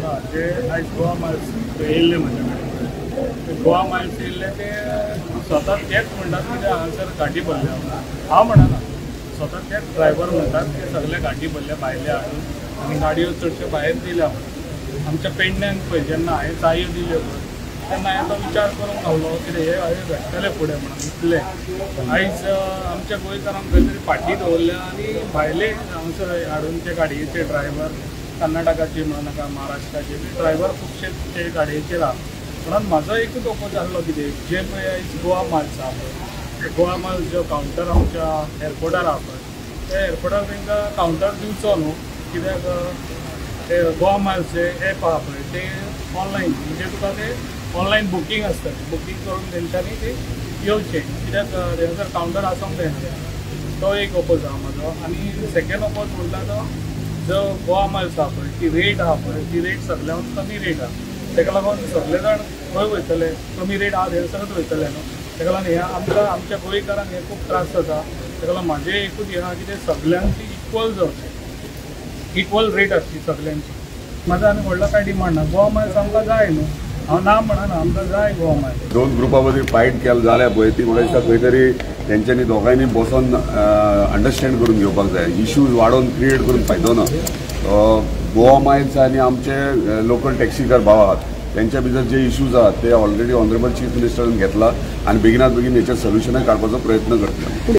आहा जे आयज गोवा मायल्स येयल्ले म्हज्या कडेन, गोवा मायल्स येयल्ले ते स्वता तेच म्हणटात कित्याक हांगासर गाडी भरल्या. हांव म्हणना, स्वता तेच ड्रायव्हर म्हणटात की सगळे गाडी भरल्या भायले हाडून आनी गाडयो चडश्यो भायर दिल्या म्हणून. आमच्या पेडण्यांक पळय जेन्ना हांवें चायो दिल्यो पळय तेन्ना हांवें तो विचार करूंक रावलो कितें हे हांवें घडटलें फुडें म्हणून. इतलें आयज आमच्या गोंयकारांक खंय तरी फाटीं दवरल्या आनी भायले हांगासर हाडून ते गाडयेचे ड्रायव्हर कर्नाटकाचे म्हणून नाका महाराष्ट्राचे ड्रायव्हर खुबशे ते गाडयेचेर आहा. म्हणून म्हाजो एकूच ओपोज आहलो कितें जे पळय आयज गोवा माल्स आहा पळय, गोवा माल्स जो कावंटर आमच्या एअरपोर्टार आहा पळय त्या एअरपोर्टार तांकां कावंटर दिवचो न्हू, कित्याक ते गोवा माल्स जे एप आहा पळय ते ऑनलायन म्हणजे तुका ते ऑनलायन बुकींग आसता, बुकींग करून तेंच्यांनी ते येवचें, कित्याक थंयसर कावंटर आसूंक जायना. तो एक ओपोज आहा म्हाजो. आनी सेकेंड ओपोज म्हणटा तो जो गोवा मायल्स आहा पळय ती रेट आहा पळय ती रेट सगळ्यांत कमी रेट आहा, ताका लागून सगळे जाण खंय वयतले, कमी रेट आहा थंयसरच वयतले न्हू. ताका लागून हे आमकां आमच्या गोंयकारांक हे खूब त्रास जाता. ताका लागून म्हाजें एकूच हें आहा की ते सगळ्यांची इक्वल जावचें, इक्वल रेट आसची सगळ्यांची. म्हाजो आनी व्हडलो कांय डिमांड ना. गोवा मायल्स आमकां जाय न्हू, हांव ना म्हणना, आमकां जाय गोवा मायल्स. दोन ग्रुपा मदीं फायट केल जाल्या पळय ती म्हाका दिसता खंय तरी तेंच्यांनी दोगांयनी बसोन अंडरस्टँड करून घेवपाक जाय. इश्यूज वाडोवन क्रिएट करून फायदो ना. गोवा मायल्स आनी आमचे लोकल टॅक्सीकार भाव आहात तेंच्या भितर जे इश्यूज आहात ते ऑलरेडी ऑनरेबल चीफ मिनिस्टरान घेतला आनी बेगिनात बेगीन हेचेर सोल्युशनय काडपाचो प्रयत्न करतले.